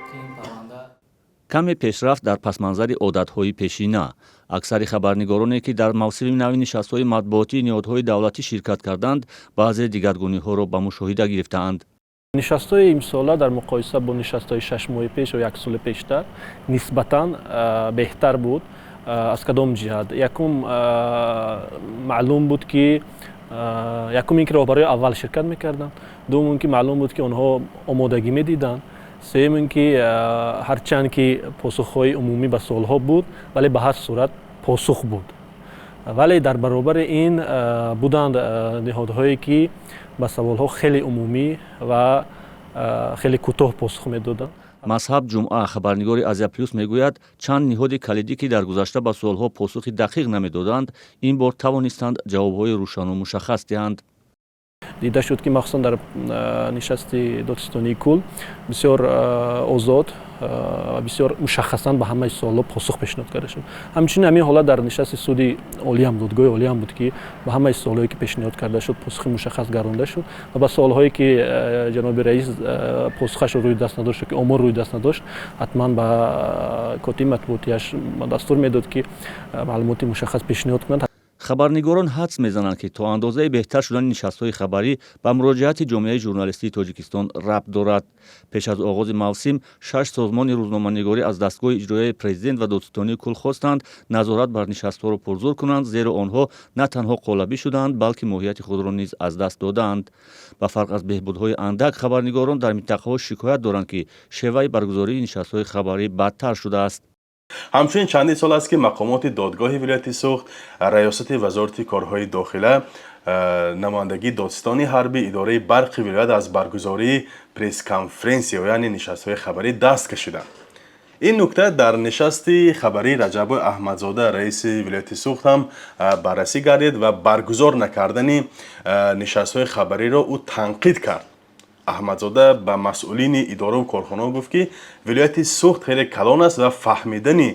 Ки ин парванда Каме пешрафт дар пасманзари одатҳои пешина. Аксари хабарнигороне, ки дар мавсими нави нишастҳои матбуотии ниҳодҳои давлатӣ ширкат карданд, баъзе дигаргуниҳоро ба мушоҳида гирифтаанд. Нишастҳои имсола дар муқоиса бо нишастҳои 6 моҳи пеш ё як соли пештар нисбатан беҳтар буд. Аз кадом ҷиҳат? Якум, маълум буд, ки якум ин ки роҳбарои аввал ширкат мекарданд, дуввум ин ки маълум буд, ки онҳо омодагӣ медиданд, сеюм ин ки ҳарчанд ки посухҳои умумӣ ба суолҳо буд, вале ба ҳар сурат посух буд. Вале дар баробари ин буданд ниҳодҳое, ки ба саволҳо хеле умумӣ ва хеле кӯтоҳ посух медоданд. Мазҳаб Ҷумъа, хабарнигори «Азия Плюс», мегӯяд, чанд ниҳоди калидӣ, ки дар гузашта ба суолҳо посухи дақиқ намедоданд, ин бор тавонистанд ҷавобҳои рӯшану мушаххас диҳанд. Дида шуд, ки махсусан дар нишасти додситонии кул бисёр озод ва бисёр мушаххасан ба ҳамаи суолҳо посух пешниҳод карда шуд. Ҳамчунин ҳамин ҳолат дар нишасти суди олиам, додгоҳи олиам буд, ки ба ҳамаи суолҳое, ки пешниҳод карда шуд, посухи мушаххас гардонда шуд ва ба суолҳое, ки ҷаноби раис посухашро рӯи даст надошт, ки омор рӯи даст надошт, ҳатман ба котиби матбуотиаш дастур медод, ки маълумоти мушаххас пешниҳод кунанд. Хабарнигорон ҳадс мезананд, ки то андозаи беҳтар шудани нишастҳои хабарӣ ба муроҷиати ҷомеаи журналистии Тоҷикистон рабт дорад. Пеш аз оғози мавсим шаш созмони рӯзноманигорӣ аз дастгоҳи иҷроияи президент ва додситонии кул хостанд, назорат бар нишастҳоро пурзӯр кунанд, зеро онҳо на танҳо қолабӣ шудаанд, балки моҳияти худро низ аз даст додаанд. Ба фарқ аз беҳбудҳои андак, хабарнигорон дар минтақаҳо шикоят доранд, ки шеваи баргузории нишастҳои хабарӣ бадтар шудааст. Ҳамчунин чандин сол аст, ки мақомоти додгоҳи вилояти Суғд, раёсати вазорати корҳои дохила, намояндагии додситони ҳарбӣ, идораи барқи вилоят аз баргузории пресс-конференсия, яъне нишастҳои хабарӣ, даст кашиданд. Ин нукта дар нишасти хабарии Раҷаббой Аҳмадзода, раиси вилояти Суғд, ҳам баррасӣ гардид ва баргузор накардани нишастҳои хабариро ӯ танқид кард. Аҳмадзода ба масъулини идораву корхонаҳо гуфт, ки вилояти Суғд хеле калон аст ва фаҳмидани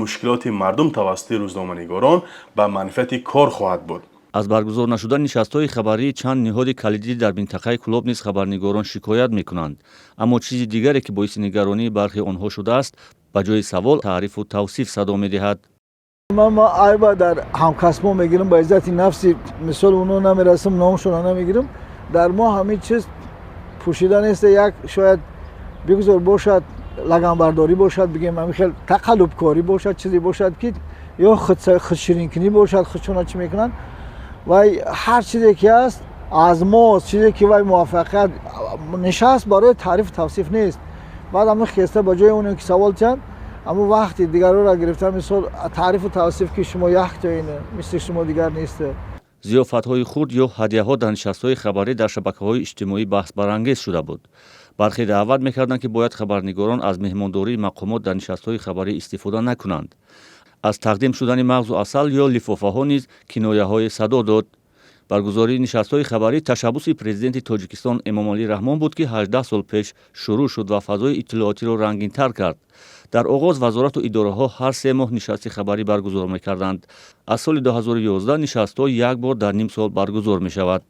мушкилоти мардум тавассути рӯзноманигорон ба манфиати кор хоҳад буд. Аз баргузор нашудани нишастҳои хабарии чанд ниҳоди калидӣ дар минтақаи Кӯлоб низ хабарнигорон шикоят мекунанд. Аммо чизи дигаре, ки боиси нигаронии бархи онҳо шудааст, ба ҷои савол таърифу тавсиф садо медиҳад. Ман айба дар ҳамкасбон мегирам, ба иззати нафси мисол оно намерасам, номшона намегирам. Дар мо ҳамин чиз пӯшида нест. Як шояд бигузор бошад, лаганбардорӣ бошад, бигем, ҳамин хел тақаллубкорӣ бошад, чизе бошад, ки ё худширинкунӣ бошад, худшона чӣ мекунанд. Вай ҳар чизе ки аст, аз мост, чизе ки вай муваффақият. Нишаст барои таърифу тавсиф нест. Баъд ҳамин хеста, ба ҷои оне ки савол тиҳанд, ҳамун вақти дигарро гирифта, мисол таърифу тавсиф, ки шумо яктоина, мисли шумо дигар нест. Зиёфатҳои хурд ё ҳадияҳо дар нишастҳои хабарӣ дар шабакаҳои иҷтимоӣ баҳсбарангез шуда буд. Бархе даъват мекарданд, ки бояд хабарнигорон аз меҳмондории мақомот дар нишастҳои хабарӣ истифода накунанд. Аз тақдим шудани мағзу асал ё лифофаҳо низ кинояҳое садо дод. Баргузории нишастҳои хабарӣ ташаббуси президенти Тоҷикистон Эмомалӣ Раҳмон буд, ки 18 сол пеш шурӯъ шуд ва фазои иттилоотиро рангинтар кард. Дар оғоз вазорату идораҳо ҳар 3 моҳ нишасти хабарӣ баргузор мекарданд. Аз соли 2011 нишастҳо як бор дар ним сол баргузор мешавад.